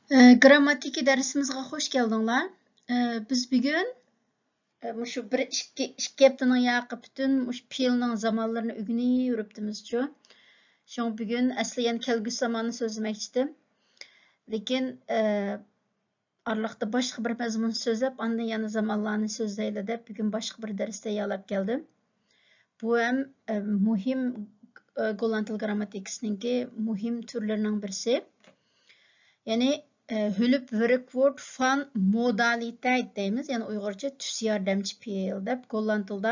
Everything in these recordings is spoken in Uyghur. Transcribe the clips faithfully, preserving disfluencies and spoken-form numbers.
ئە، گرامماتىكا دەرسىمىزگە خوش كەلدىڭلار. ئە، بىز بۈگۈن، ئە، مۇشۇ بىر ئىككى، ئىككى ھەپتىنىڭ ياقى پۈتۈن مۇشۇ پېئىلنىڭ زامانلىرىنى ئۆگىنىۋېرىپتىمىزچۇ. شۇڭا بۈگۈن ئەسلى يەنە كەلگۈسى زاماننى سۆزلىمەكچىدىم. لېكىن، ئە، ئارىلىقتا باشقا بىر مەزمۇن سۆزلەپ، ئاندىن يەنە زامانلارنى سۆزلەيلى دەپ، بۈگۈن باشقا بىر دەرس تەييارلاپ كەلدىم. بۇ ھەم، ئە، مۇھىم، ئە، گوللاند تىل گرامماتىكىسىنىڭكى مۇھىم تۈرلىرىنىڭ بىرسى. يەنى، ئە، hulpvirkwoord van modaliteit دەيمىز، يەنى ئۇيغۇرچە تۈس ياردەمچى پېئىل دەپ. گوللاند تىلدا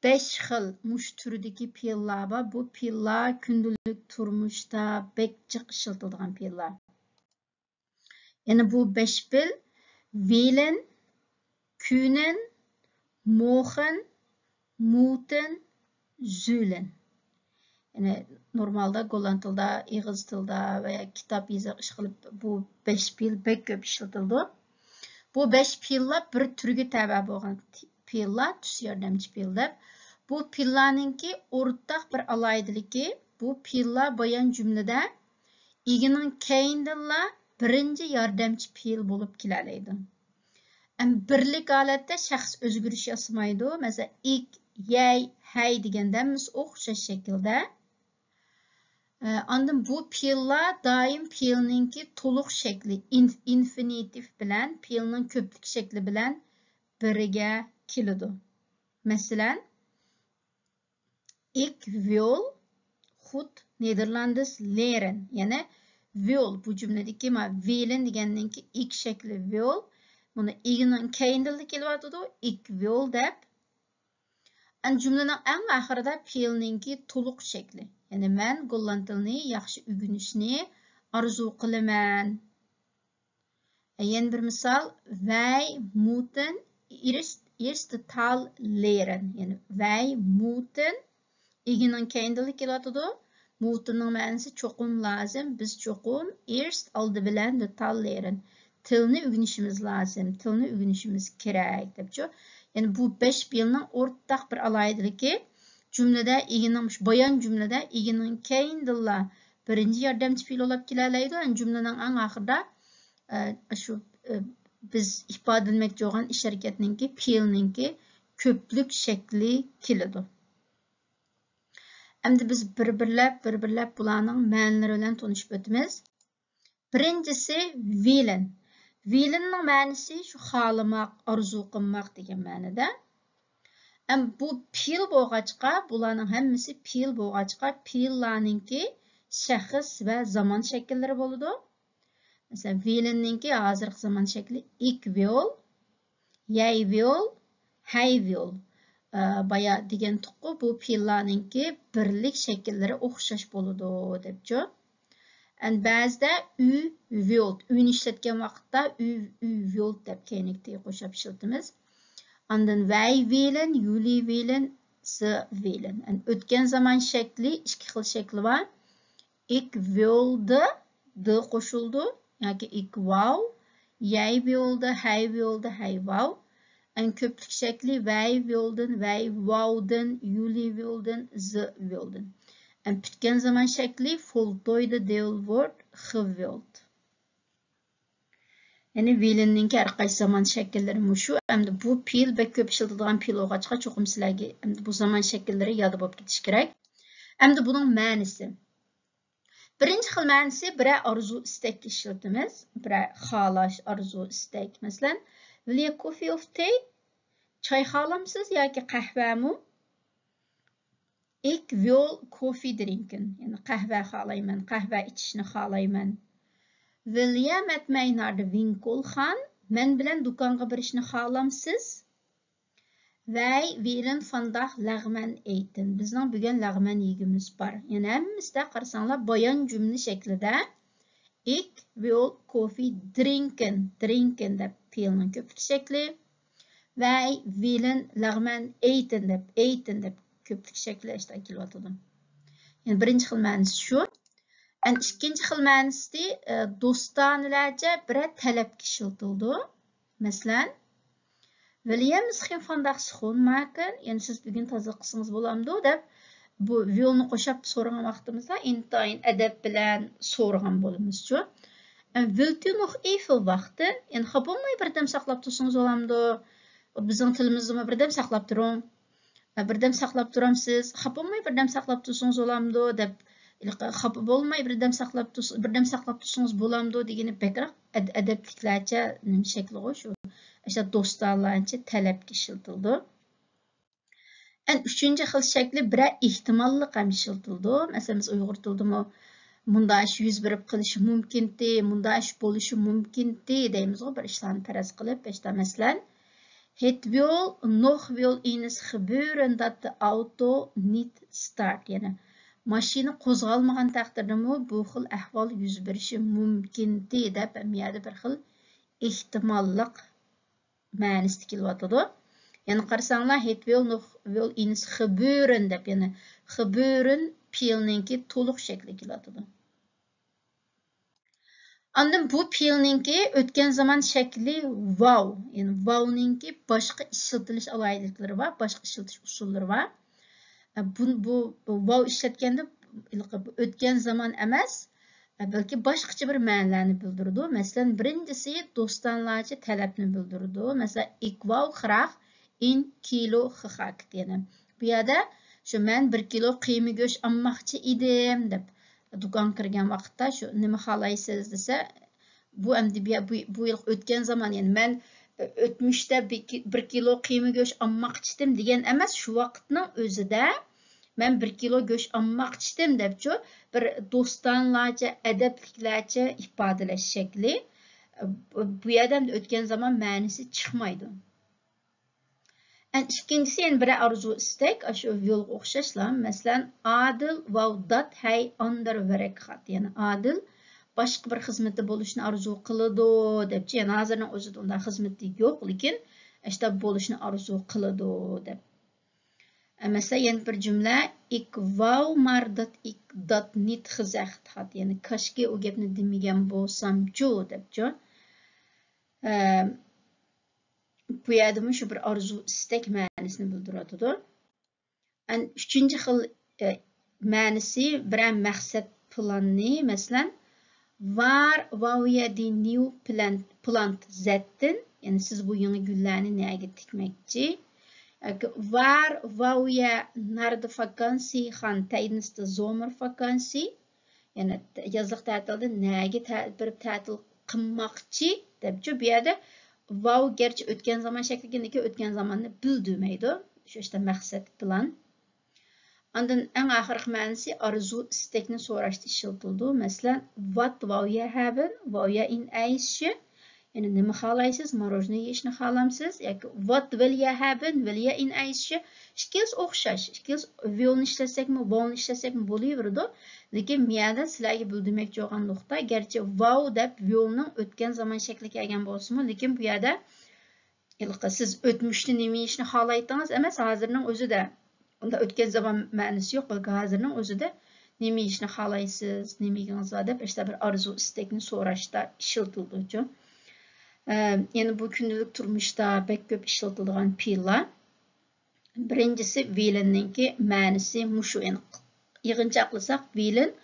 بەش خىل مۇشۇ تۈردىكى پېئىللار بار. بۇ پېئىللار كۈندىلىك تۇرمۇشتا بەك جىق ئىشلىتىلىدىغان پېئىللار. يەنى بۇ بەش پېئىل: willen، können، mogen، moeten، zullen. يەنى نورمالدا گوللاند تىلدا، ئېغىز تىلدا ۋە كىتاب يېزىق، ئىشقىلىپ، بۇ بەش پېئىل بەك كۆپ ئىشلىتىلىدۇ. بۇ بەش پېئىللار بىر تۈرگە تەۋە بولغان پېئىللار، تۈس ياردەمچى پېئىل دەپ. بۇ پېئىللارنىڭكى ئورتاق بىر ئالاھىدىلىكى، بۇ پېئىللار بايان جۈملىدە ئىگىنىڭ كەينىدىنلا بىرىنچى ياردەمچى پېئىل بولۇپ كېلەلەيدۇ. ئەم، بىرلىك ھالەتتە شەخس ئۆزگىرىش ياسىمايدۇ. مەسىلەن، ئىك، يەي، ھەي دېگەندە ھەممىسى ئوخشاش شەكىلدە. ئە، ئاندىن بۇ پېئىللار دائىم پېئىلنىڭكى تولۇق شەكلى، ئىن-، ئىنفىنىتىف بىلەن پېئىلنىڭ كۆپلۈك شەكلى بىلەن بىرگە كېلىدۇ. مەسىلەن، ik wil goed Nederlands leren. يەنى will، بۇ جۈملىدىكى ما willen دېگەننىڭكى ik شەكلى will. بۇنى ئىگىنىڭ كەينىدىنلا كېلىۋاتىدۇ، ik wil دەپ. ئەنە جۈملىنىڭ ئەڭ ئاخىرىدا پېئىلنىڭكى تولۇق شەكلى. يەنى مەن گوللاند تىلىنى ياخشى ئۆگىنىشنى ئارزۇ قىلىمەن. يەنە بىر مىسال، wij moeten eerst, eerst de taal leren. يەنى wij moeten، ئىگىنىڭ كەينىدىنلا كېلىۋاتىدۇ. Moetenنىڭ مەنىسى چوقۇم، لازىم. بىز چوقۇم eerst، ئالدى بىلەن، de taal leren، تىلنى ئۆگىنىشىمىز لازىم، تىلنى ئۆگىنىشىمىز كېرەك دەپچۇ. يەنى بۇ بەش پېئىلنىڭ ئورتاق بىر ئالاھىدىلىكى، جۈملىدە ئىگىنىڭ، مۇشۇ بايان جۈملىدە ئىگىنىڭ كەينىدىنلا بىرىنچى ياردەمچى پېئىل بولاپ كېلەلەيدۇ. يەنى جۈملىنىڭ ئەڭ ئاخىرىدا، ئە، شۇ، ئە، بىز ئىپادىلىمەكچى بولغان ئىش ھەرىكەتنىڭكى، پېئىلنىڭكى كۆپلۈك شەكلى كېلىدۇ. ئەمدى بىز بىر-بىرلەپ، بىر-بىرلەپ بۇلارنىڭ مەنىلىرى بىلەن تونۇشۇپ ئۆتىمىز. بىرىنچىسى، willen. Willenنىڭ مەنىسى شۇ خالىماق، ئارزۇ قىلماق دېگەن مەنىدە. ئەم، بۇ پېئىل بولغاچقا، بۇلارنىڭ ھەممىسى پېئىل بولغاچقا، پېئىللارنىڭكى شەخس ۋە زامان شەكىللىرى بولىدۇ. مەسىلەن، willenنىڭكى ھازىرقى زامان شەكلى ik wil، jij wil، hij wil. ئە، بايا دېگەنتۇققۇ، بۇ پېئىللارنىڭكى بىرلىك شەكىللىرى ئوخشاش بولىدۇ دەپچۇ. ئەند بەزىدە u wilt، ئۇنى ئىشلەتكەن ۋاقىتتا u، u wilt دەپ كەينىگە قوشاپ ئىشلىتىمىز. ئاندىن wij willen، jullie willen، ze willen. ئەند ئۆتكەن زامان شەكلى، ئىككى خىل شەكلى بار. Ik wilde، de قوشۇلىدۇ ياكى ik wou. Jij wilde، hij wilde، hij wou. ئەن كۆپلۈك شەكلى wij wilden، wij wouden، jullie wilden، ze wilden. ئەن پۈتكەن زامان شەكلى voltooide deelwoord، ge wilt. يەنى willenنىڭكى ھەر قايسى زامان شەكىللىرى مۇشۇ. ئەمدى بۇ پېئىل بەك كۆپ ئىشلىتىدىغان پېئىل بولغاچقا، چوقۇم سىلەرگە ئەمدى بۇ زامان شەكىللىرى ياد بولۇپ كېتىشى كېرەك. ئەمدى بۇنىڭ مەنىسى. بىرىنچى خىل مەنىسى، بىرەر ئارزۇ ئىستەككە ئىشلىتىمىز. بىرەر خالاش، ئارزۇ ئىستەك. مەسىلەن، Wil je koffie of thee؟ چاي خالامسىز ياكى قەھۋەمۇ؟ Ik wil koffie drinken. يەنى قەھۋە خالايمەن، قەھۋە ئىچىشنى خالايمەن. Wil je met mij naar de winkel gaan؟ مەن بىلەن دۇكانغا بېرىشنى خالامسىز؟ Wij willen vandaag lagman eten. بىزنىڭ بۈگۈن لەغمەن يېگۈمىز بار. يەنى ھەممىسىدە قارىساڭلار بايان جۈملە شەكلىدە. Ik wil koffie drinken. Drinken دەپ پېئىلنىڭ كۆپلۈك شەكلى. Wij willen lagman eten دەپ، eten دەپ كۆپلۈك شەكلى ئاشتا كېلىۋاتىدۇ. يەنى بىرىنچى خىل مەنىسى شۇ. ئەن ئىككىنچى خىل مەنىسى، ئە، دوستانىلەرچە بىرەر تەلەپكە ئىشلىتىلىدۇ. مەسىلەن، Wil je misschien vandaag schoonmaken؟ يەنى سىز بۈگۈن تازىلىق قىلسىڭىز بولامدۇ؟ دەپ بۇ willنى قوشاپ سورىغان ۋاقتىمىزدا ئىنتايىن ئەدەپ بىلەن سورىغان بولىمىزچۇ. Willst du noch etwas warten? يەنى خاپا بولماي بىردەم ساقلاپ تۇرسىڭىز بولامدۇ؟ بىزنىڭ تىلىمىزدىمۇ بىردەم ساقلاپ تۇرۇڭ. بىردەم ساقلاپ تۇرامسىز؟ خاپا بولماي بىردەم ساقلاپ تۇرسىڭىز بولامدۇ؟ دەپ، خاپا بولماي بىردەم ساقلاپ تۇرس-، بىردەم ساقلاپ تۇرسىڭىز بولامدۇ دېگىنى بەكرەك ئەد-، ئەدەپلىكلەرچە نېمە شەكلىغۇ شۇ. ئاشۇ دوستانىلارچە تەلەپكە ئىشلىتىلىدۇ. ئەن ئۈچىنچى خىل شەكلى بىرەر ئېھتىماللىق ھەم ئىشلىتىلىدۇ. مەسىلەن، بىز ئۇيغۇر تىلىدىمۇ مۇنداق ئىش يۈز بېرىپ قېلىشى مۇمكىنتى، مۇنداق ئىش بولۇشى مۇمكىنتى دەيمىزغۇ، بىر ئىشلارنى پەرەز قىلىپ، ئاشتا مەسىلەن، Het wil noch wel eens gebeuren dat de auto niet start. يەنى ماشىنا قوزغالمىغان تەقدىردىمۇ بۇ خىل ئەھۋال يۈز بېرىشى مۇمكىنتى دەپ، ھەم يەردە بىر خىل ئېھتىماللىق مەنىسىدە كېلىۋاتىدۇ. يەنە قارىساڭلار، Het wil nog wel eens gebeuren دەپ، يەنە gebeuren پېئىلنىڭكى تولۇق شەكلى كېلىۋاتىدۇ. ئاندىن بۇ پېئىلنىڭكى ئۆتكەن زامان شەكلى ۋاۋ. يەنى ۋاۋنىڭكى باشقا ئىشلىتىلىش ئالاھىدىلىكلىرى بار، باشقا ئىشلىتىش ئۇسۇللىرى بار. بۇ، بۇ، بۇ ۋاۋ ئىشلەتكەندە ئۆتكەن زامان ئەمەس، بەلكى باشقىچە بىر مەنىلەرنى بىلدۈرىدۇ. مەسىلەن، بىرىنچىسى دوستانىلارچە تەلەپنى بىلدۈرىدۇ. مەسىلەن، Ik wou graag een kilo gehaktbal. يەنى بۇ يەردە شۇ مەن بىر كىلو قىيما گۆش ئالماقچى ئىدىم دەپ دۇكانغا كىرگەن ۋاقىتتا شۇ نېمە خالايسىز دېسە، بۇ ئەمدى بۇ، بۇ، بۇ يىل ئۆتكەن زامان، يەنى مەن ئۆتمۈشتە بىر كى-، بىر كىلو قىيما گۆش ئالماقچىدىم دېگەن ئەمەس، شۇ ۋاقىتنىڭ ئۆزىدە مەن بىر كىلو گۆش ئالماقچىدىم دەپچۇ، بىر دوستانىلارچە، ئەدەپلىكلەرچە ئىپادىلەش شەكلى. بۇ يەردە ئەمدى ئۆتكەن زامان مەنىسى چىقمايدۇ. ئەن ئىككىنچىسى يەنە بىر ئارزۇ ئىستەك، ئاشۇ ۋىلغا ئوخشاشلا. مەسىلەن، Adil wou dat hij ander werk had. يەنى ئادىل باشقا بىر خىزمىتى بولۇشنى ئارزۇ قىلىدۇ دەپچۇ. يەنى ھازىرنىڭ ئۆزىدە ئۇنداق خىزمىتى يوق، لېكىن ئاشتا بولۇشنى ئارزۇ قىلىدۇ دەپ. ئە، مەسىلەن، يەنە بىر جۈملە، Ik wou maar dat ik dat niet gezegd had. يەنى كاشكى ئۇ گەپنى دېمىگەن بولسامچۇ دەپچۇ. ئە، بۇ يەردىمۇ شۇ بىر ئارزۇ، ئىستەك مەنىسىنى بىلدۈرۈۋاتىدۇ. ئەن ئۈچىنچى خىل، ئە، مەنىسى بىرەر مەقسەت پىلاننى، مەسىلەن، Waar wou je die nieuwe plant, plant zetten? يەنى سىز بۇ يېڭى گۈللەرنى نەگە تىكمەكچى؟ ياكى Waar wou je naar de vakantie gaan tijdens de zomervakantie? يەنى يازلىق تەتىلدە نەگە تە-، بېرىپ تەتىل قىلماقچى دەپچۇ. بۇ يەردە ۋاۋ گەرچە ئۆتكەن زامان شەكلىدىكى ئۆتكەن زاماننى بىلدۈرمەيدۇ. شۇ ئىشتا مەقسەت، پىلان. ئاندىن ئەڭ ئاخىرقى مەنىسى ئارزۇ، ئىستەكنى سوراشتا ئىشلىتىلىدۇ. مەسىلەن، Wat wou je hebben? Wou je een ijsje? يەنى نېمە خالايسىز؟ ماروژنى يېيىشنى خالامسىز؟ ياكى Wat wil je hebben? Wil je een ijsje? ئىككىلىسى ئوخشاش. ئىككىلىسى ۋىلنى ئىشلەتسەكمۇ، ۋاۋنى ئىشلەتسەكمۇ بولۇۋېرىدۇ. لېكىن بۇ يەردە سىلەرگە بىلدۈرمەكچى بولغان نۇقتا، گەرچە ۋاۋ دەپ ۋىلنىڭ ئۆتكەن زامان شەكلى كەلگەن بولسىمۇ، لېكىن بۇ يەردە ھېلىقى سىز ئۆتمۈشتە نېمە يېيىشنى خالايتتىڭىز ئەمەس، ھازىرنىڭ ئۆزىدە. ئۇندا ئۆتكەن زامان مەنىسى يوق، بەلكى ھازىرنىڭ ئۆزىدە نېمە يېيىشنى خالايسىز، نېمە يېگۈڭىز بار دەپ ئاشتا بىر ئارزۇ، ئىستەكنى سوراشتا ئىشلىتىلىدۇچۇ. ئە، يەنە بۇ كۈندىلىك تۇرمۇشتا بەك كۆپ ئىشلىتىلىدىغان پېئىللار. بىرىنچىسى ۋىلنىڭكى مەنىسى مۇشۇ. يەنى يىغىنچاقلىساق، ۋىلن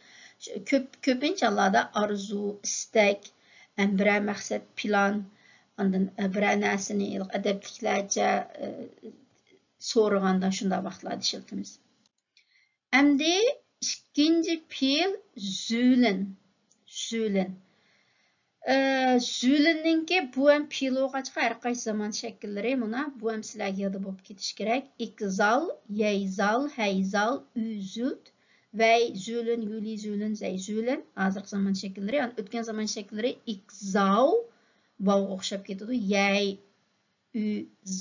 كۆپ، كۆپىنچە ھاللاردا ئارزۇ، ئىستەك، ئەم، بىرەر مەقسەت، پىلان، ئاندىن، ئە، بىرەر نەرسىنى ئەدەپلىكلەرچە، ئە، سورىغاندا شۇنداق ۋاقىتلاردا ئىشلىتىمىز. ئەمدى ئىككىنچى پېئىل زۈلن. زۈلن. ئە، زۈلننىڭكى بۇ ھەم پېئىل بولغاچقا ھەر قايسى زامان شەكىللىرى مانا بۇ ھەم سىلەرگە يادا بولۇپ كېتىشى كېرەك. ئىك زال، يەي زال، ھەي زال، ئۈ زۈلت، ۋەي زۈلن، يۇلى زۈلن، زەي زۈلن. ھازىرقى زامان شەكىللىرى، ئۆتكەن زامان شەكىللىرى ئىك زاۋ، ۋاۋغا ئوخشاپ كېتىدۇ. يەي ئۈ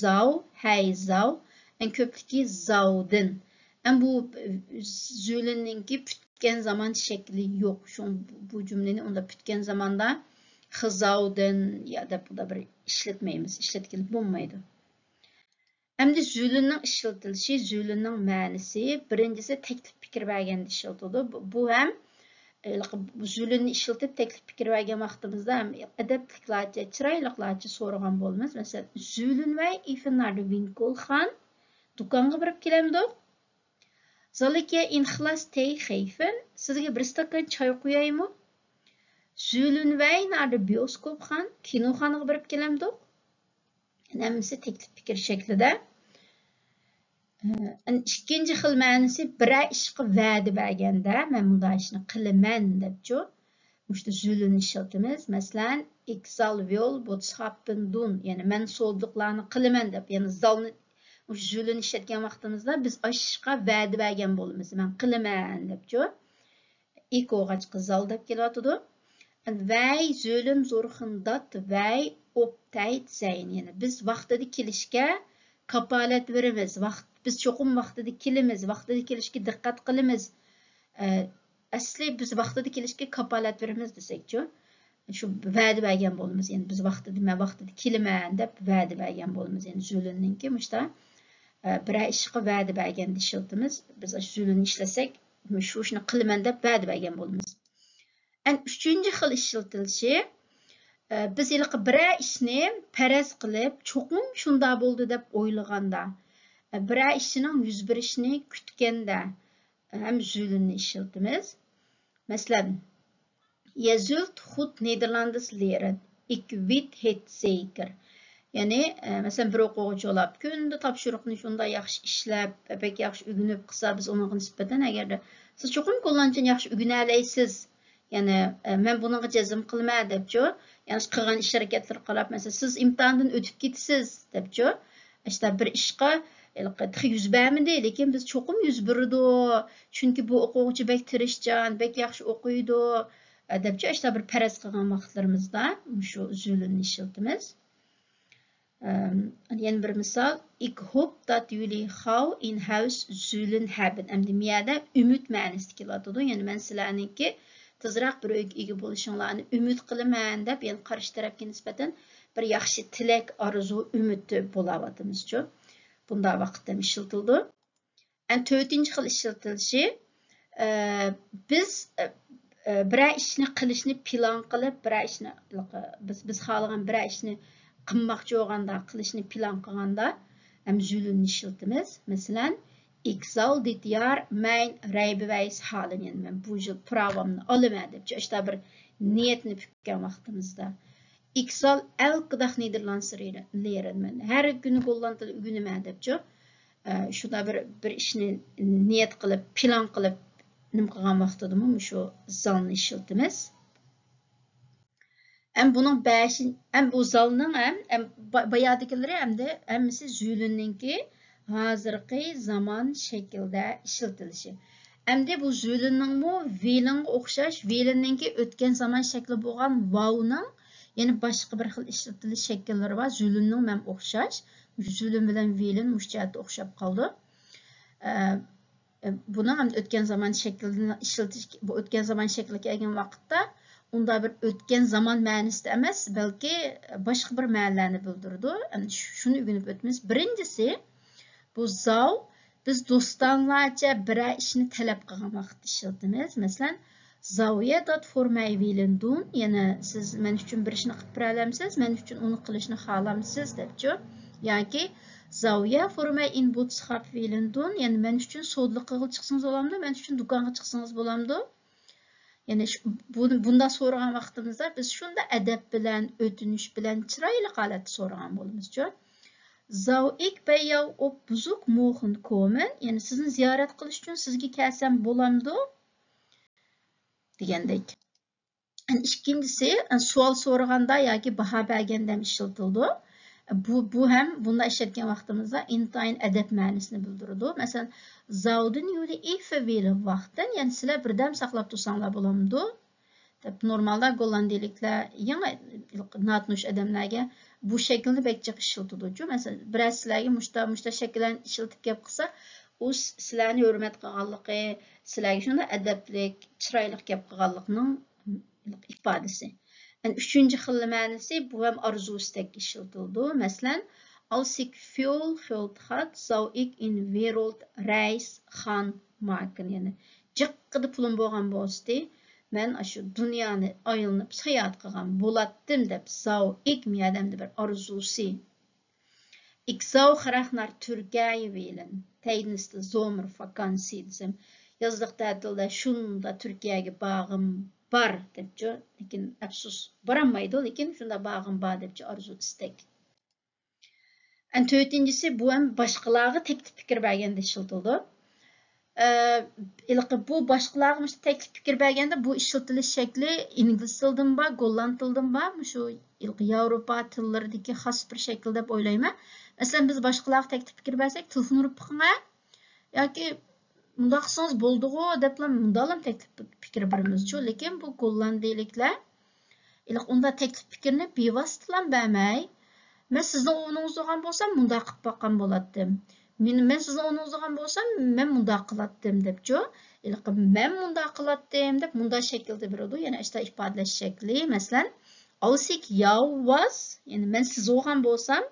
زاۋ، ھەي زاۋ. ئەڭ كۆپلۈكى زاۋدىن. ئەم بۇ، ئە، زۈلننىڭكى پۈتكەن زامان شەكلى يوق. شۇڭا بۇ، بۇ جۈملىنى ئۇنداق پۈتكەن زاماندا خىزاۋدىن يا دەپ بۇنداق بىر ئىشلەتمەيمىز. ئىشلەتكىلى بولمايدۇ. ئەمدى زۈلننىڭ ئىشلىتىلىشى، زۈلننىڭ مەنىسى. بىرىنچىسى تەكلىپ پىكىر بەرگەندە ئىشلىتىلىدۇ. بۇ، بۇ ھەم ھېلىقى زۈلننى ئىشلىتىپ تەكلىپ پىكىر بەرگەن ۋاقتىمىزدا ھەم ئەدەپلىكلەرچە، چىرايلىقلارچە سورىغان بولىمىز. مەسىلەن، Zullen wij even naar de winkel gaan؟ دۇكانغا بېرىپ كېلەمدۇق؟ Zal ik je een glas thee geven؟ سىزگە بىر ئىستاكان چاي قۇيايمۇ؟ Sülün Wein نەدە بىيوسكوپخان، كىنوخانىغا بېرىپ كېلەمدۇق؟ يەنە ھەممىسى تەكلىپ پىكىر شەكلىدە. ئىككىنچى خىل مەنىسى، بىرەر ئىشقا ۋەدە بەرگەندە، مەن مۇنداق ئىشنى قىلىمەن دەپچۇ. مۇشۇ سۈلۈننى ئىشلىتىمىز. مەسىلەن، ئىك سال ۋىل بوتسخاپپېن دۇن، يەنى مەن سودىلىقلارنى قىلىمەن دەپ، يەنى زالنى، مۇشۇ سۈلۈننى ئىشلەتكەن ۋاقتىمىزدا بىز ئاشۇ ئىشقا ۋەدە بەرگەن بولىمىز، مەن قىلىمەن دەپچۇ. ئىك بولغاچقا زال دەپ كېلىۋاتىدۇ. ۋەي زۆلۈم زورخىندات ۋەي ئوپتەيت زەين. يەنى بىز ۋاقتىدا كېلىشكە كاپالەت بېرىمىز. ۋاقىت، بىز چوقۇم ۋاقتىدا كېلىمىز، ۋاقتىدا كېلىشكە دىققەت قىلىمىز. ئەسلى بىز ۋاقتىدا كېلىشكە كاپالەت بېرىمىز دېسەكچۇ، شۇ ۋەدە بەرگەن بولىمىز. يەنى بىز ۋاقتىدا، مەن ۋاقتىدا كېلىمەن دەپ ۋەدە بەرگەن بولىمىز. يەنى زۆلۈننىڭكى مۇشتا بىرەر ئىشقا ۋەدە بەرگەندە ئىشلىتىمىز. بىز زۆلۈننى ئىشلەتسەك، شۇ ئىشنى قىلىمەن دەپ ۋەدە بەرگەن بولىمىز. ئەن ئۈچىنچى خىل ئىشلىتىلىشى، بىز ھېلىقى بىرەر ئىشنى پەرەز قىلىپ، چوقۇم شۇنداق بولىدۇ دەپ ئويلىغاندا، بىرەر ئىشنىڭ يۈز بېرىشىنى كۈتكەندە ھەم زۆلۈننى ئىشلىتىمىز. مەسىلەن، يە زۆلت خۇد نېدېرلاندىس لېرېن، ئىك ۋىت ھېت زېيكېر. يەنى، ئە، مەسىلەن، بىر ئوقۇغۇچى بولاپ، كۈندە تاپشۇرۇقنى شۇنداق ياخشى ئىشلەپ، بەك ياخشى ئۆگىنىپ قىلسا، بىز ئۇنىڭغا نىسبەتەن، ئەگەردە سىز چوقۇم گوللاندچىنى ياخشى ئۆگىنەلەيسىز، يەنى، ئە، مەن بۇنىڭغا جەزم قىلىمەن دەپچۇ، يەنى قىلغان ئىش ھەرىكەتلىرىگە قاراپ، مەسىلەن، سىز ئىمتىھاندىن ئۆتۈپ كېتىسىز دەپچۇ، ئىشتا بىر ئىشقا ھېلىقى تېخى يۈز بەرمىدى، لېكىن بىز چوقۇم يۈز بېرىدۇ، چۈنكى بۇ ئوقۇغۇچى بەك تىرىشچان، بەك ياخشى ئوقۇيدۇ، ئە، دەپچۇ، ئىشتا بىر پەرەز قىلغان ۋاقىتلىرىمىزدا مۇشۇ زۆلۈننى ئىشلىتىمىز. ئەم، يەنە بىر مىسال، ئىك ھوپ دات يۇلى خاۋ ئىن ھەۋس زۆلۈن ھەبىن. ئەمدى مىيەدە ئۈمىد مەنىسىدە كېلىۋاتىدۇ. يەنى مەن سىلەرنىڭكى تېزراق بىر ئۆيگە ئىگە بولۇشۇڭلارنى ئۈمىد قىلىمەن دەپ، يەنى قارشى تەرەپكە نىسبەتەن بىر ياخشى تىلەك، ئارزۇ، ئۈمىد بولاۋاتىمىزچۇ. بۇنداق ۋاقىتتا ئىشلىتىلىدۇ. ئەنە تۆتىنچى خىل ئىشلىتىلىشى، ئە، بىز، ئە، ئە، بىرەر ئىشنى قىلىشنى پىلان قىلىپ، بىرەر ئىشنى، بىز، بىز خالىغان بىرەر ئىشنى قىلماقچى بولغاندا، قىلىشنى پىلان قىلغاندا ھەم زۆلۈننى ئىشلىتىمىز. مەسىلەن، ئىك زال دىت يار مەين رەيبىۋەيس ھالىن، يەنى مەن بۇ يىل پىراۋامنى ئالىمەن دەپ، ئاشتا بىر نىيەتنى پۈككەن ۋاقتىمىزدا. ئىك زال ئەلكە داخ نېدېرلاندىس لېرېن، مەن ھەر كۈنى گوللاند تىلى ئۆگىنىمەن دەپچۇ. ئە، شۇنداق بىر، بىر ئىشنى نىيەت قىلىپ، پىلان قىلىپ، نېمە قىلغان ۋاقتىدىمۇ مۇشۇ زالنى ئىشلىتىمىز. ھەم بۇنىڭ بەشىنچى، ھەم بۇ زالنىڭ ھەم، ھەم با-، بايادىكىلىرى ھەمدە ھەممىسى زۆلۈننىڭكى ھازىرقى زامان شەكلىدە ئىشلىتىلىشى. ئەمدى بۇ زۆلۈننىڭمۇ ۋېلىنغا ئوخشاش، ۋېلىننىڭكى ئۆتكەن زامان شەكلى بولغان ۋاۋنىڭ يەنە باشقا بىر خىل ئىشلىتىلىش شەكىللىرى بار. زۆلۈننىڭ ھەم ئوخشاش. زۆلۈن بىلەن ۋېلىن مۇشۇ جەھەتتە ئوخشاپ قالىدۇ. ئە، بۇنىڭ ئەمدى ئۆتكەن زامان شەكلىدىن ئىشلىتىش، بۇ ئۆتكەن زامان شەكلىگە كەلگەن ۋاقىتتا، ئۇندا بىر ئۆتكەن زامان مەنىسىدە ئەمەس، بەلكى باشقا بىر مەنىلەرنى بىلدۈرىدۇ. ئەمدى شۇنى ئۆگىنىپ ئۆتىمىز. بىرىنچىسى، بۇ زاۋ، بىز دوستانلارچە بىرەر ئىشنى تەلەپ قىلغان ۋاقىتتا ئىشلىتىمىز. مەسىلەن، زاۋيە دات فور مەي ۋېلىن دۇن، يەنى سىز مەن ئۈچۈن بىر ئىشنى قىلىپ بېرەلەمسىز، مەن ئۈچۈن ئۇنى قىلىشنى خالامسىز دەپچۇ. ياكى زاۋيە فور مەي ئىن بوتسخاپ ۋېلىن دۇن، يەنى مەن ئۈچۈن سودىلىق قىلغىلى چىقسىڭىز بولامدۇ، مەن ئۈچۈن دۇكانغا چىقسىڭىز بولامدۇ؟ يەنى شۇ-، بۇ-، بۇنداق سورىغان ۋاقتىمىزدا بىز شۇنداق ئەدەپ بىلەن، ئۆتۈنۈش بىلەن، چىرايلىق ھالەتتە سورىغان بولىمىزچۇ. زاۋ ئىك بەيياۋ ئوپ بۇزۇك موخۇن كومىن، يەنى سىزنى زىيارەت قىلىش ئۈچۈن سىزگە كەلسەم بولامدۇ؟ دېگەندەك. ئىككىنچىسى، سوئال سورىغاندا ياكى باھا بەرگەندە ھەم ئىشلىتىلىدۇ. بۇ، بۇ ھەم بۇنداق ئىشلەتكەن ۋاقتىمىزدا ئىنتايىن ئەدەپ مەنىسىنى بىلدۈرىدۇ. مەسىلەن، زاۋدىن يۇلى ئىفە ۋېلى ۋاقتىن، يەنى سىلەر بىردەم ساقلاپ تۇرساڭلار بولامدۇ؟ دەپ، نورمالدا گوللاندىيىلىكلەر يېڭى ناتونۇش ئادەملەرگە بۇ شەكىلنى بەك جىق ئىشلىتىدۇچۇ. مەسىلەن، بىرەر سىلەرگە مۇشتا، مۇشتا شەكىللەرنى ئىشلىتىپ گەپ قىلسا، ئۇ س-، سىلەرنى ھۆرمەت قىلغانلىقى، سىلەرگە شۇنداق ئەدەپلىك، چىرايلىق گەپ قىلغانلىقىنىڭ ئىپادىسى. يەنى ئۈچىنچى خىل مەنىسى، بۇ ھەم ئارزۇ ئىستەككە ئىشلىتىلىدۇ. مەسىلەن، ئالس ئىك فيول خۆلد خات، زاۋ ئىك ئىن ۋېرولد رەيس خان ماكىن، يەنى جىققىدە پۇلۇم بولغان بولسىدى، مەن ئاشۇ دۇنيانى ئايلىنىپ ساياھەت قىلغان بولاتتىم دەپ، زاۋ ئىك مىيەدەمدە بىر ئارزۇسى. ئىك زاۋ خراخنار تۈركەيە ۋېلىن، تەيدىنىستە زومىر فاكانسى دېسەم، يازلىق تەتىلدە شۇندا تۈركىيەگە بارغىم بار دەپچۇ. لېكىن ئەپسۇس، بارالمايدۇ، لېكىن شۇنداق بارغۇم بار دەپچۇ، ئارزۇ، ئىستەك. ئەن تۆتىنچىسى، بۇ ھەم باشقىلارغا تەكلىپ پىكىر بەرگەندە ئىشلىتىلىدۇ. ئە، ھېلىقى بۇ باشقىلارغا مۇشۇ تەكلىپ پىكىر بەرگەندە بۇ ئىشلىتىلىش شەكلى ئىنگلىز تىلىدىن بار، گوللاند تىلىدىن بار، مۇشۇ ھېلىقى ياۋروپا تىللىرىدىكى خاس بىر شەكىل دەپ ئويلايمەن. مەسىلەن، بىز باشقىلارغا تەكلىپ پىكىر بەرسەك، تېلېفون ئۇرۇپ بېقىڭ، ھە؟ ياكى مۇنداق قىلسىڭىز بولىدىغۇ دەپلا مۇنداقلام تەكلىپ پىكىر بېرىمىزچۇ. لېكىن بۇ گوللاندىيىلىكلەر ھېلىقى ئۇنداق تەكلىپ پىكىرنى بىۋاسىتىلام بەرمەي، مەن سىزنىڭ ئورنىڭىزدا بولغان بولسام مۇنداق قىلىپ باققان بولاتتىم. مېنى، مەن سىزنىڭ ئورنىڭىزدا بولغان بولسام مەن مۇنداق قىلاتتىم دەپچۇ. ھېلىقى مەن مۇنداق قىلاتتىم دەپ مۇنداق شەكىلدە بېرىدۇ. يەنە ئاشتا ئىپادىلەش شەكلى. مەسىلەن، Als ik jou was، يەنى مەن سىز بولغان بولسام،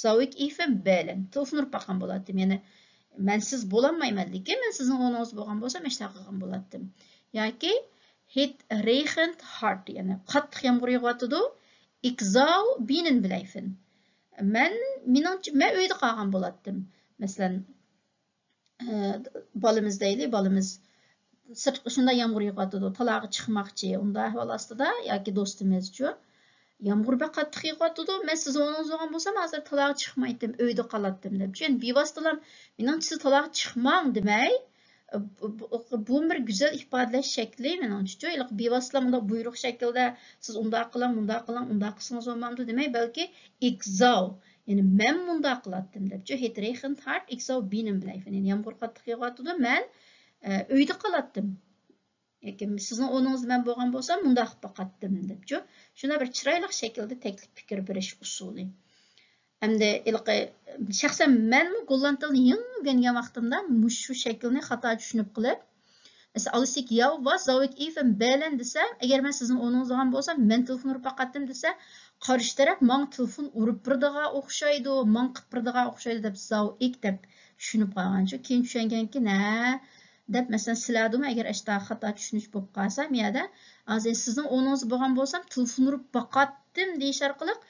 zou ik even bellen، تېلېفون ئۇرۇپ باققان بولاتتىم. يەنى مەن سىز بولالمايمەن، لېكىن مەن سىزنىڭ ئورنىڭىزدا بولغان بولسام ئاشتا قىلغان بولاتتىم. ياكى Het regent hard، يەنى قاتتىق يامغۇر يېغىۋاتىدۇ. Ik zou binnen blijven. مەن، مېنىڭچە، مەن ئۆيدە قالغان بولاتتىم. مەسىلەن، ئە، بالىمىز دەيلى، بالىمىز سىرتقا شۇنداق يامغۇر يېغىۋاتىدۇ، تالاغا چىقماقچى، ئۇنداق ئەھۋال ئاستىدا ياكى دوستىمىزچۇ، يامغۇر بەك قاتتىق يېغىۋاتىدۇ، مەن سىزنىڭ ئورنىڭىزدا بولغان بولسام ھازىر تالاغا چىقمايتتىم، ئۆيدە قالاتتىم دەپچۇ. يەنى بىۋاسىتىلا مېنىڭچە سىز تالاغا چىقماڭ دېمەي، بۇ، بۇ، بۇ بىر گۈزەل ئىپادىلەش شەكلى مېنىڭچىچۇ. ھېلىقى بىۋاسىتىلا مۇنداق بۇيرۇق شەكلىدە سىز ئۇنداق قىلىڭ، مۇنداق قىلىڭ، ئۇنداق قىلسىڭىز بولمامدۇ دېمەي، بەلكى ik zou، يەنى مەن مۇنداق قىلاتتىم دەپچۇ. Het regent hard، ik zou binnen blijven. يەنى يامغۇر قاتتىق يېغىۋاتىدۇ، مەن، ئە، ئۆيدە قالاتتىم. ياكى سىزنىڭ ئورنىڭىزدا مەن بولغان بولسام مۇنداق قىلىپ باقاتتىم دەپچۇ. شۇنداق بىر چىرايلىق شەكىلدە تەكلىپ پىكىر بېرىش ئۇسۇلى. ئەمدى ھېلىقى، شەخسەن مەنمۇ گوللاند تىلىنى يېڭى ئۆگەنگەن ۋاقتىمدا مۇشۇ شەكىلنى خاتا چۈشىنىپ قېلىپ، مەسىلەن، als ik jou was, zou ik even bellen دېسە، ئەگەر مەن سىزنىڭ ئورنىڭىزدا بولغان بولسام، مەن تېلېفون ئۇرۇپ باقاتتىم دېسە، قارشى تەرەپ ماڭا تېلېفون ئۇرۇپ بېرىدىغان ئوخشايدۇ، ماڭا قىلىپ بېرىدىغان ئوخشايدۇ دەپ، zou ik دەپ چۈشىنىپ قالغانچۇ. كېيىن چۈشەنگەنكىن، ھە دەپ، مەسىلەن، سىلەردىمۇ ئەگەر ئاشتا خاتا چۈشىنىش بولۇپ قالسا، مۇ يەردە، ھازىر سىزنىڭ ئورنىڭىزدا بولغان بولسام، تېلېفون ئۇرۇپ باقاتتىم دېيىش ئارقىلىق،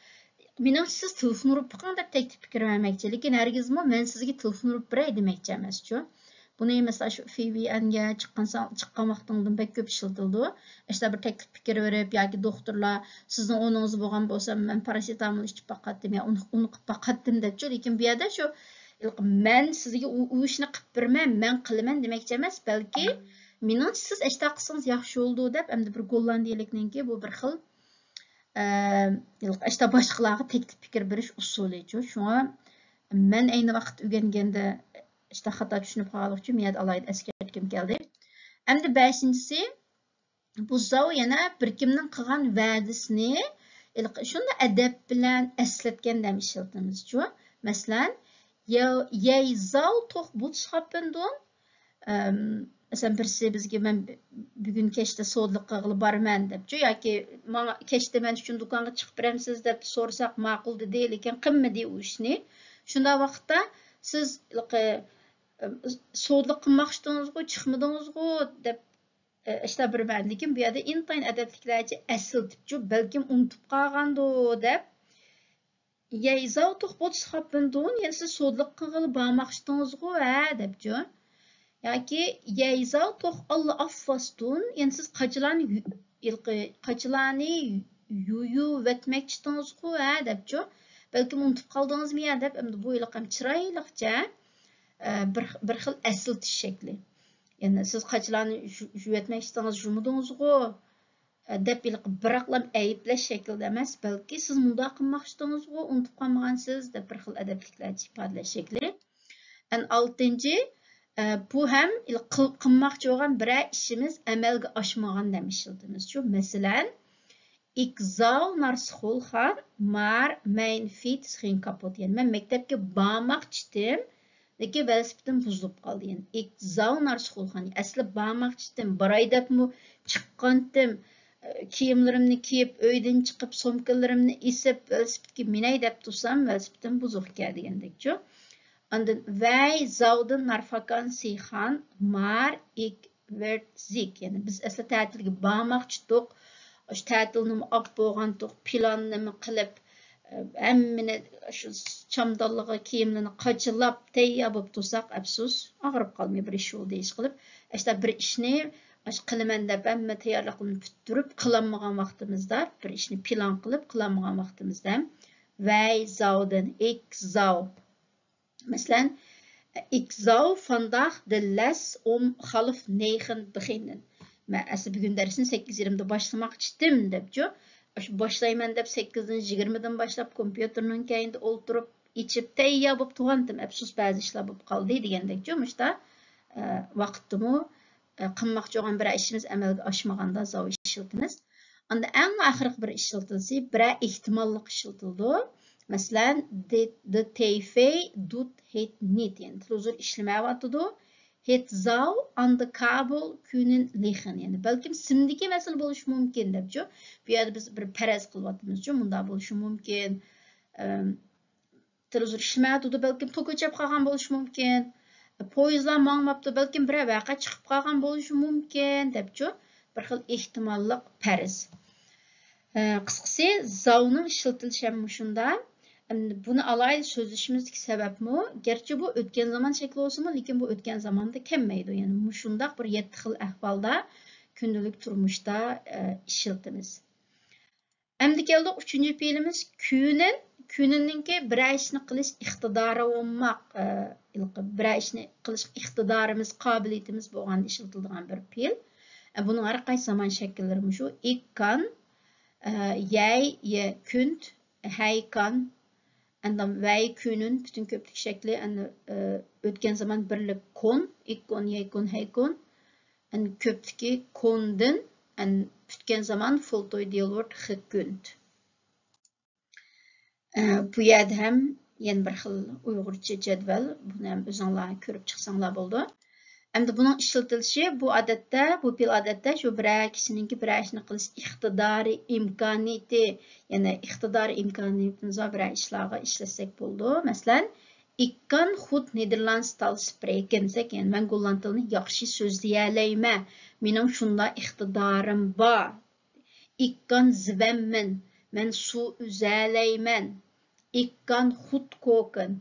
مېنىڭچە سىز تېلېفون ئۇرۇپ بېقىڭ دەپ تەكلىپ پىكىر بەرمەكچى، لېكىن ھەرگىزمۇ مەن سىزگە تېلېفون ئۇرۇپ بېرەي دېمەكچى ئەمەسچۇ. بۇنى، مەسىلەن، شۇ في ۋي ئەنگە چىققان سا-، چىققان ۋاقتىڭدىن بەك كۆپ ئىشلىتىلىدۇ. ئاشۇنداق بىر تەكلىپ پىكىر بېرىپ ياكى دوختۇرلار سىزنىڭ ئورنىڭىزدا بولغان بولسا، مەن پاراسېتامول ئىچىپ باقاتتىم يا ئۇنى، ئۇنى قىلىپ باقاتتىم دەپچۇ. لېكىن بۇ يەردە شۇ، مەن سىزگە ئۇ، ئۇ ئىشنى قىلىپ بېرىمەن، مەن قىلىمەن دېمەكچى ئەمەس، بەلكى مېنىڭچە سىز ئاشتا قىلسىڭىز ياخشى بولىدۇ دەپ، ئەمدى بىر گوللاندىيەلىكنىڭكى بۇ بىر خىل، ئە، ئاشتا باشقىلارغا تەكلىپ پىكىر بېرىش ئۇسۇلىچۇ. شۇڭا مەن ئەينى ۋاقىت ئۆگەنگەندە ئاشتا خاتا چۈشىنىپ قالغانلىقى ئۈچۈن مۇ يەردە ئالاھىدە ئەسكەرتكۈم كەلدى. ئەمدى بەشىنچىسى، بۇ zou يەنە بىر كىمنىڭ قىلغان ۋەدىسىنى ھېلىقى شۇنداق ئەدەپ بىلەن ئەسلەتكەندە ھەم ئىشلىتىمىزچۇ. مەسىلەن، يە-، يەي زاۋ توخ بۇتس خاپپىندۇن. ئەم، مەسىلەن، بىرسى بىزگە، مەن بۈگۈن كەچتە سودىلىق قىلغىلى بارىمەن دەپچۇ، ياكى ماڭا كەچتە مەن ئۈچۈن دۇكانغا چىقىپ بېرەمسىز دەپ سورىساق ماقۇل دېدى، لېكىن قىلمىدى ئۇ ئىشنى. شۇنداق ۋاقىتتا سىز ھېلىقى، ئەم، سودىلىق قىلماقچىدىڭىزغۇ، چىقمىدىڭىزغۇ دەپ ئىشتا بىر مەن، لېكىن بۇ يەردە ئىنتايىن ئەدەپلىكلەرچە ئەسلىتىپچۇ، بەلكىم ئۇنتۇپ قالغاندۇ دەپ، يەي زاۋ توخ بوتس خاپپىندۇن، يەنى سىز سودىلىق قىلغىلى بارماقچىدىڭىزغۇ، ھە دەپچۇ. ياكى يەي زاۋ توخ ئاللا ئاففاستۇن، يەنى سىز قاچىلارنى يۇ-، ھېلىقى قاچىلارنى يۇيۇۋەتمەكچىدىڭىزغۇ، ھە دەپچۇ. بەلكىم ئۇنتۇپ قالدىڭىزمۇ يا دەپ، ئەمدى بۇ ھېلىقى چىرايلىقچە، ئە، بىر، بىر خىل ئەسلىتىش شەكلى. يەنى سىز قاچىلارنى يۇ-، يۇيۇۋەتمەكچىدىڭىز، يۇمىدىڭىزغۇ، ئە، دەپ ھېلىقى بىراقلا ئەيىبلەش شەكلىدە ئەمەس، بەلكى سىز مۇنداق قىلماقچىدىڭىزغۇ، ئۇنتۇپ قالمىغانسىز دەپ بىر خىل ئەدەپلىكلەرچە ئىپادىلەش شەكلى. ئەن ئالتىنچى، ئە، بۇ ھەم ھېلىقى قىل-، قىلماقچى بولغان بىرەر ئىشىمىز ئەمەلگە ئاشمىغاندا ھەم ئىشلىتىمىزچۇ. مەسىلەن، Ik zou naar school gaan, maar mijn fiets ging kapot. يەنى مەن مەكتەپكە بارماقچىتىم، لېكىن ۋېلىسىپىتىم بۇزۇلۇپ قالدى. يەنى ik zou naar school gaan. ئەسلى بارماقچىتىم، باراي دەپمۇ چىققانتىم. ئە، كىيىملىرىمنى كىيىپ، ئۆيدىن چىقىپ، سومكىلىرىمنى ئېسىپ، ۋېلىسىپىتكە مىنەي دەپ تۇرسام، ۋېلىسىپىتىم بۇزۇق ئىكەن دېگەندەكچۇ. ئاندىن، Wij zouden naar vakantie gaan, maar ik werd ziek. يەنى بىز ئەسلى تەتىلگە بارماقچىدۇق. شۇ تەتىلنىمۇ ئاپ بولغانتۇق، پىلاننىمۇ قىلىپ، ئە، ھەممىنى شۇ چامدانلىقى كىيىملىرىنى قاچىلاپ تەييار بولۇپ تۇرساق، ئەپسۇس، ئاغرىپ قالماي بىر ئىش بولدى ئىش قىلىپ. ئاشتا بىر ئىشنى ئاشۇ قىلىمەن دەپ ھەممە تەييارلىقلىرىنى پۈتتۈرۈپ، قىلالمىغان ۋاقتىمىزدا، بىر ئىشنى پىلان قىلىپ قىلالمىغان ۋاقتىمىزدا ھەم ۋەي زاۋدىن، ئېك زاۋ. مەسىلەن، ئېك زاۋ فانداخ دە لەس ئوم خالف نەيخن بىخىنىن. مەن ئەسلى بۈگۈن دەرسنى سەككىز يېرىمدە باشلىماقچىدىم دەپچۇ. ئاشۇ باشلايمەن دەپ سەككىزدىن يىگىرمىدىن باشلاپ كومپيۇتېرنىڭ كەينىدە ئولتۇرۇپ، ئېچىپ، تەييار بولۇپ تۇرغانتىم. ئەپسۇس، بەزى ئىشلار بولۇپ قالدى دېگەندەكچۇ. مۇشتا، ئە، ۋاقىتتىمۇ، ئە، قىلماقچى بولغان بىرەر ئىشىمىز ئەمەلگە ئاشمىغاندا زاۋ ئىشلىتىمىز. ئاندا ئەڭ ئاخىرقى بىر ئىشلىتىلسى بىرەر ئېھتىماللىق ئىشلىتىلىدۇ. مەسىلەن، دى، دى تەيفەي دوت ھېت نىت، يەنى تېلېۋىزور ئىشلىمەيۋاتىدۇ. ھېت زاۋ ئان دى كابل كۈنىن لىخىن، يەنى بەلكىم سىمدىكى مەسىلە بولۇشى مۇمكىن دەپچۇ. بۇ يەردە بىز بىر پەرەز قىلىۋاتىمىزچۇ، مۇنداق بولۇشى مۇمكىن. ئەم، تېلېۋىزور ئىشلىمەيۋاتىدۇ، بەلكىم توك ئۆچۈپ قالغان بولۇشى مۇمكىن. پويىزلار ماڭماپتۇ، بەلكىم بىرەر ۋەقە چىقىپ قالغان بولۇشى مۇمكىن دەپچۇ، بىر خىل ئېھتىماللىق پەرەز. ئە، قىسقىسى، زاۋنىڭ ئىشلىتىلىشى ھەم مۇشۇندا. ئەمدى بۇنى ئالاھىدە سۆزلىشىمىزدىكى سەۋەبمۇ، گەرچە بۇ ئۆتكەن زامان شەكلى بولسىمۇ، لېكىن بۇ ئۆتكەن زاماندا كەلمەيدۇ. يەنى مۇشۇنداق بىر يەتتە خىل ئەھۋالدا كۈندىلىك تۇرمۇشتا، ئە، ئىشلىتىمىز. ئەمدى كەلدۇق ئۈچىنچى پېئىلىمىز كۈنىن. كۈنىننىڭكى بىرەر ئىشنى قىلىش ئىقتىدارى بولماق، ئە، ھېلىقى بىرەر ئىشنى قىلىش ئىقتىدارىمىز، قابىلىيىتىمىز بولغاندا ئىشلىتىلىدىغان بىر پېئىل. ئە، بۇنىڭ ھەر قايسى زامان شەكىللىرى مۇشۇ. ئىككان، ئە، يەي، يە، كۈنت، ھەيكان، ئەندام ۋەي كۈنۈن، پۈتۈن كۆپلۈك شەكلى، ئەن-، ئە، ئۆتكەن زامان بىرلىك كون، ئىككون، يەيكون، ھەيكون، ئەن كۆپلۈكى كوندىن، ئەن پۈتكەن زامان فولتوي دىيالورت خىكۈنت. ئە، بۇ يەردە ھەم يەنە بىر خىل ئۇيغۇرچە جەدۋەل، بۇنى ھەم ئۆزۈڭلار كۆرۈپ چىقساڭلار بولىدۇ. ئەمدى بۇنىڭ ئىشلىتىلىشى، بۇ ئادەتتە، بۇ پېئىل ئادەتتە شۇ بىرەر كىشىنىڭكى بىرەر ئىشنى قىلىش ئىقتىدارى، ئىمكانىيىتى، يەنى ئىقتىدارى، ئىمكانىيىتىمىز بار بىرەر ئىشلارغا ئىشلەتسەك بولىدۇ. مەسىلەن، ئىككان خۇد نېدېرلاندس تال سپرېكېن دېسەك، يەنى مەن گوللاند تىلىنى ياخشى سۆزلىيەلەيمەن، مېنىڭ شۇنداق ئىقتىدارىم بار. ئىككان زىۋەممىن، مەن سۇ ئۈزەلەيمەن. ئىككان خۇد كوكېن،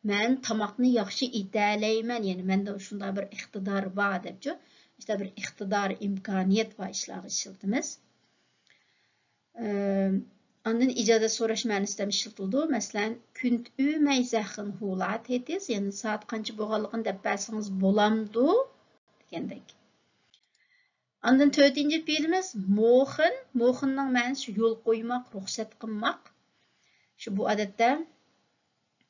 مەن تاماقنى ياخشى ئېتەلەيمەن، يەنى مەندە شۇنداق بىر ئىقتىدار بار دەپچۇ. ئىشتە بىر ئىقتىدار، ئىمكانىيەت بار ئىشلارغا ئىشلىتىمىز. ئەم، ئاندىن ئىجازەت سوراش مەنىسىدە ئىشلىتىلىدۇ. مەسىلەن، كۈنت ئۈمەي زەخىن ھۇلات ھېتىز، يەنى سائەت قانچە بولغانلىقىنى دەپ بەرسىڭىز بولامدۇ؟ دېگەندەك. ئاندىن تۆتىنچى پېئىلىمىز موخىن. موخىننىڭ مەنىسى يول قويماق، رۇخسەت قىلماق. شۇ بۇ ئادەتتە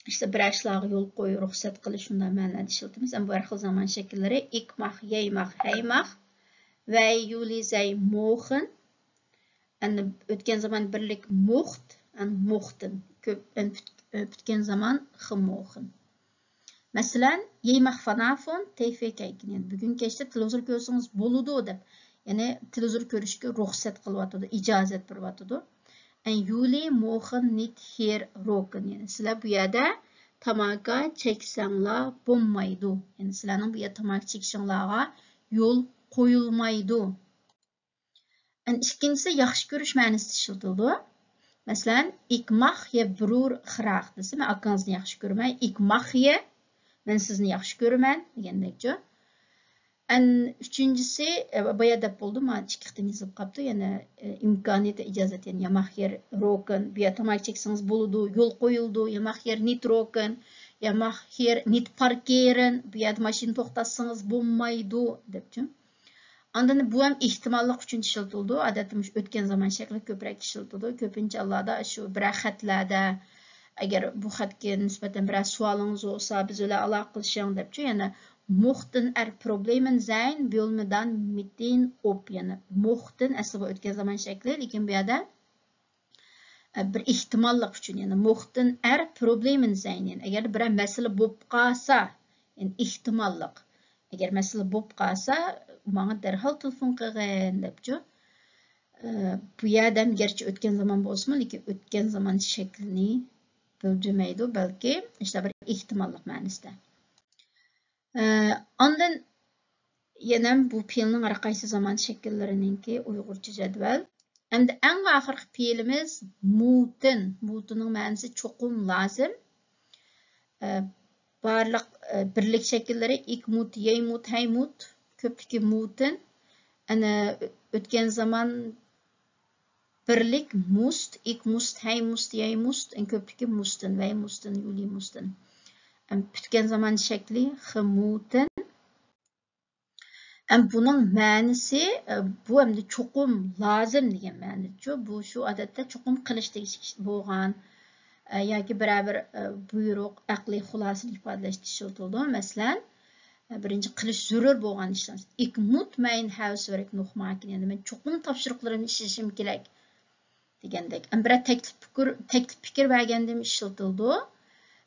ئىشتە بىرەر ئىشلارغا يول قوي، رۇخسەت قىلىش، شۇنداق مەنىلەردە ئىشلىتىمىز. ئەمما بۇ ھەر خىل زامان شەكىللىرى ئىكماخ، يەيماخ، ھەيماخ، ۋەي يۇلى زەي موخىن. ئەنە ئۆتكەن زامان بىرلىك موخت، ئەن موختىن. كۆپ، ئەن پۈت-، ئە، پۈتكەن زامان خ موخىن. مەسىلەن، يېيماخ فانافون تەيفېكەيكىن، يەنى بۈگۈن كەچتە تېلېۋىزور كۆرسىڭىز بولىدۇ دەپ، يەنى تېلېۋىزور كۆرۈشكە رۇخسەت قىلىۋاتىدۇ، ئىجازەت بېرىۋاتىدۇ. ئەن يۇلى موخىن نىت خېر روكىن، يەنى سىلەر بۇ يەردە تاماكا چەكسەڭلار بولمايدۇ. يەنى سىلەرنىڭ بۇ يەردە تاماكا چېكىشىڭلارغا يول قويۇلمايدۇ. ئەن ئىككىنچىسى ياخشى كۆرۈش مەنىسىدە ئىشلىتىلىدۇ. مەسىلەن، ئىكماخ يە بىرۇر خىراخ دېسە، مەن ئاكىڭىزنى ياخشى كۆرىمەن. ئىكماخ يە، مەن سىزنى ياخشى كۆرىمەن دېگەندەكچۇ. ئەن ئۈچىنچىسى، ئە، بايا دەپ بولدۇم، مانا ئىككى قېتىم يېزىلىپ قاپتۇ. يەنە، ئە، ئىمكانىيەت ۋە ئىجازەت، يەنى ياماخ يەر روكن، بۇ يەر تاماكا چەكسىڭىز بولىدۇ، يول قويۇلىدۇ، ياماخ يەر نىت روكن، ياماخ يەر نىت پاركېرن، بۇ يەردە ماشىنا توختاتسىڭىز بولمايدۇ دەپچۇ. ئاندىن بۇ ھەم ئېھتىماللىق ئۈچۈن ئىشلىتىلىدۇ. ئادەتتە مۇشۇ ئۆتكەن زامان شەكلى كۆپرەك ئىشلىتىلىدۇ. كۆپىنچە ھاللاردا شۇ بىرەر خەتلەردە، ئەگەر بۇ خەتكە نىسبەتەن بىرەر سوئالىڭىز بولسا، بىز بىلەن ئالاقە قىلىشىڭ دەپچۇ. يەنە موختىن ئەر پروبلېمىن زەين بيولمىدان مىتىن ئوپ. يەنى موختىن ئەسلى بۇ ئۆتكەن زامان شەكلى، لېكىن بۇ يەردە بىر ئېھتىماللىق ئۈچۈن، يەنى موختىن ئەر پروبلېمىن زەين، يەنى ئەگەر بىرەر مەسىلە بولۇپ قالسا، يەنى ئېھتىماللىق. ئەگەر مەسىلە بولۇپ قالسا، ماڭا دەرھال تېلېفون قىلغىن دەپچۇ. ئە، بۇ يەردە ھەم گەرچە ئۆتكەن زامان بولسىمۇ، لېكىن ئۆتكەن زامان شەكلىنى بىلدۈرمەيدۇ، بەلكى ئىشتا بىر ئېھتىماللىق مەنىسىدە. ئە، ئاندىن يەنە بۇ پېئىلنىڭ ھەر قايسى زامان شەكىللىرىنىڭكى ئۇيغۇرچە جەدۋەل. ئەمدى ئەڭ ئاخىرقى پېئىلىمىز مۇتىن. مۇتىننىڭ مەنىسى چوقۇم، لازىم. ئە، بارلىق، ئە، بىرلىك شەكىللىرى ئىكمۇت، يەيمۇت، ھەيمۇت، كۆپلۈكى مۇتىن. ئەنە ئۆتكەن زامان بىرلىك مۇست، ئىك مۇست، ھەي مۇست، يەي مۇست، ئەن كۆپلۈكى مۇستىن، ۋەي مۇستىن، يۇلى مۇستىن. ئەم پۈتكەن زامان شەكلى خىمۇتىن. ئەم بۇنىڭ مەنىسى، ئە، بۇ ئەمدى چوقۇم، لازىم دېگەن مەنىدىچۇ. بۇ شۇ ئادەتتە چوقۇم قىلىش تېگىشلىك ئىش بولغان، ئە، ياكى بىرەر بىر، ئە، بۇيرۇق، ئەقلىي خۇلاسىنى ئىپادىلەشتە ئىشلىتىلىدۇ. مەسىلەن، ئە، بىرىنچى قىلىش زۆرۈر بولغان ئىشلار. ئىك مۇت مەين ھەۋسۈرەك نۇخماكىن، يەنى مەن چوقۇم تاپشۇرۇقلىرىمنى ئىشلىشىم كېرەك دېگەندەك. ئەم بىرەر تەكلىپ پىكىر، تەكلىپ پىكىر بەرگەندىمۇ ئىشلىتىلىدۇ.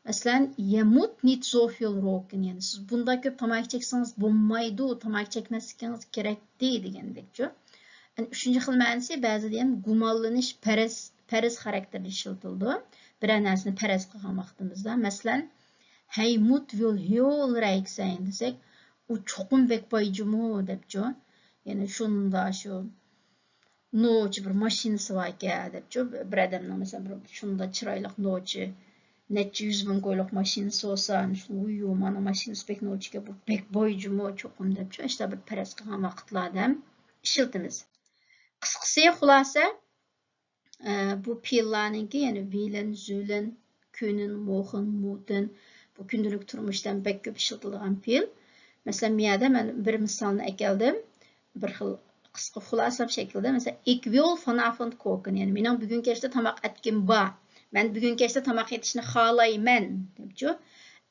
مەسىلەن، يەمۇت نىت زوفىل روكىن، يەنى سىز بۇنداق كۆپ تاماكا چەكسىڭىز بولمايدۇ، تاماكا چەكمەسلىكىڭىز كېرەكتى دېگەندەكچۇ. يەنى ئۈچىنچى خىل مەنىسى بەزىدە يەنە گۇمانلىنىش، پەرەز، پەرەز خاراكتېرىدە ئىشلىتىلىدۇ. بىرەر نەرسىنى پەرەز قىلغان ۋاقتىمىزدا، مەسىلەن، ھەي مۇت ۋىل ھيول رەيكسەين دېسەك، ئۇ چوقۇم بەك باي جۇمۇ دەپچۇ. يەنى شۇندا شۇ نوچى بىر ماشىنىسى باركەن دەپچۇ، بىر ئادەمنىڭ مەسىلەن بىر شۇنداق چىرايلىق نوچى نەچچە يۈز مىڭ كويلۇق ماشىنىسى بولسا، شۇ ۋۇيۇ مانا ماشىنىسى بەك نوچىكەن، بۇ بەك باي جۇمۇ چوقۇم دەپچۇ، ئىشتا بىر پەرەز قىلغان ۋاقىتلاردا ھەم ئىشلىتىمىز. قىسقىسى خۇلاسە، ئە، بۇ پېئىللارنىڭكى، يەنى ۋىلىن، زۈلىن، كۈنىن، موخىن، مۇتىن، بۇ كۈندىلىك تۇرمۇشتا بەك كۆپ ئىشلىتىلىدىغان پېئىل. مەسىلەن، مۇ يەردە مەن بىر مىسالنى ئەكەلدىم. بىر خىل قىسقا خۇلاسىلاپ شەكىلدە، مەسىلەن، ئىك ۋىل فانافونت كوكىن، يەنى مېنىڭ بۈگۈن كەچتە تاماق ئەتكۈم بار. مەن بۈگۈن كەچتە تاماق ئېتىشنى خالايمەن، دەپچۇ.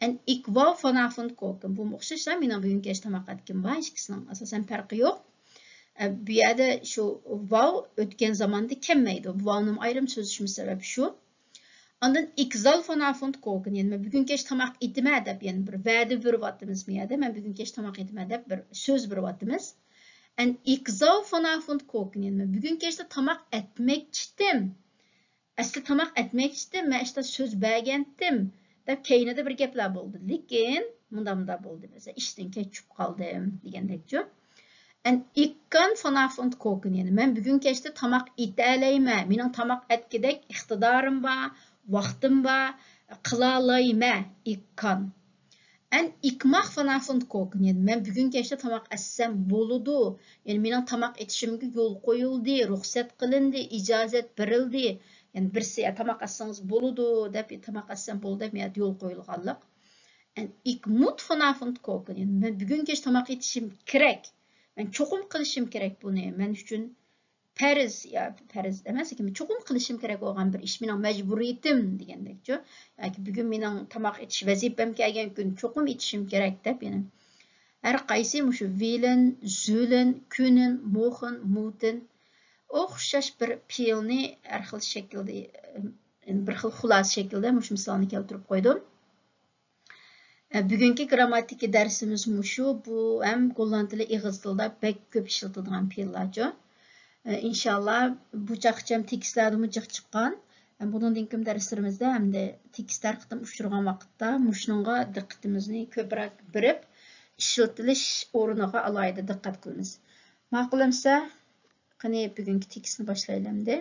ئەن ئىك ۋاۋ فانافونت كوكىن. بۇمۇ ئوخشاشلا، مېنىڭ بۈگۈن كەچتە تاماق ئەتكۈم بار. ئىككىسىنىڭ ئاساسەن پەرقى يوق. ئە، بۇ يەردە شۇ ۋاۋ ئۆتكەن زاماندا كەلمەيدۇ. بۇ ۋاۋنىڭ ئايرىم سۆزلىشىمىز سەۋەب شۇ. ئاندىن ئىك زال فانافونت كوكىن، يەنى مەن بۈگۈن كەچ تاماق ئېتىمەن دەپ، يەنى بىر ۋەدە بېرىۋاتىمىز بۇ يەردە. مەن بۈگۈن كەچ تاماق ئېتىمەن دەپ بىر سۆز بېرىۋاتىمىز. ئەن ئىك زال فانافونت كوكىن، يەنى مەن بۈگۈن كەچتە تاماق ئەتمەكچىتىم. ئەسلى تاماق ئەتمەكچىتىم، مەن ئىشتا سۆز بەرگەنتىم دەپ كەينىدە بىر گەپلەر بولدى. لېكىن مۇنداق مۇنداق بولدى، مەسىلەن، ئىشتىن كەچ چۈشۈپ قالدىم دېگەندەكچۇ. ئەن ئىككان فانافونت كوكىن، يەنى مەن بۈگۈن كەچتە تاماق ئېتەلەيمەن، مېنىڭ تاماق ئەتكۈدەك ئىقتىدارىم بار، ۋاقتىم بار، قىلالايمەن، ئىككان. ئەن ئىكماخ فانافونت كوكىن، يەنى مەن بۈگۈن كەچتە تاماق ئەتسەم بولىدۇ، يەنى مېنىڭ تاماق ئېتىشىمگە يول قويۇلدى، رۇخسەت قىلىندى، ئىجازەت بېرىلدى. يەنى بىرسى، «يا، تاماق ئەتسىڭىز بولىدۇ» دەپ، «تاماق ئەتسەم بولىدۇ» دەپ يول قويۇلغانلىق. ئەن ئىكمۇت فانافونت كوكىن، يەنى مەن بۈگۈن كەچ تاماق ئېتىشىم كېرەك. مەن چوقۇم قىلىشىم كېرەك بۇنى. مەن ئۈچۈن پەرز، يا پەرز ئەمەس، لېكىن چوقۇم قىلىشىم كېرەك بولغان بىر ئىش، مېنىڭ مەجبۇرىيىتىم دېگەندەكچۇ. ياكى بۈگۈن مېنىڭ تاماق ئېتىش ۋەزىپەم كەلگەن كۈن، چوقۇم ئېتىشىم كېرەك دەپ، يەنى ھەر قايسى مۇشۇ ۋىلىن، زۈلىن، كۈنىن، موخىن، مۇتىن ئوخشاش بىر پېئىلنى ھەر خىل شەكىلدە، بىر خىل خۇلاسە شەكىلدە مۇشۇ مىسالنى كەلتۈرۈپ قويدۇم. ئە، بۈگۈنكى گىرامماتىكا دەرسىمىز مۇشۇ. بۇ ھەم گوللاند تىلى، ئېغىز تىلىدا بەك كۆپ ئىشلىتىلىدىغان پېئىللارچۇ. ئە، ئىنشاللا بۇ چاغقىچە ھەم تېكىستلەردىمۇ جىق چىققان. ھەم بۇنىڭدىن كېيىن دەرسلىرىمىزدە ھەمدە تېكىست ھەر قېتىم ئۇچرىغان ۋاقىتتا مۇشۇنىڭغا دىققىتىمىزنى كۆپرەك بېرىپ، ئىشلىتىلىش ئورنىغا ئالاھىدە دىققەت قىلىمىز. ماقۇل ئەمسە، قېنى بۈگۈنكى تېكىستنى باشلايلى ئەمدى.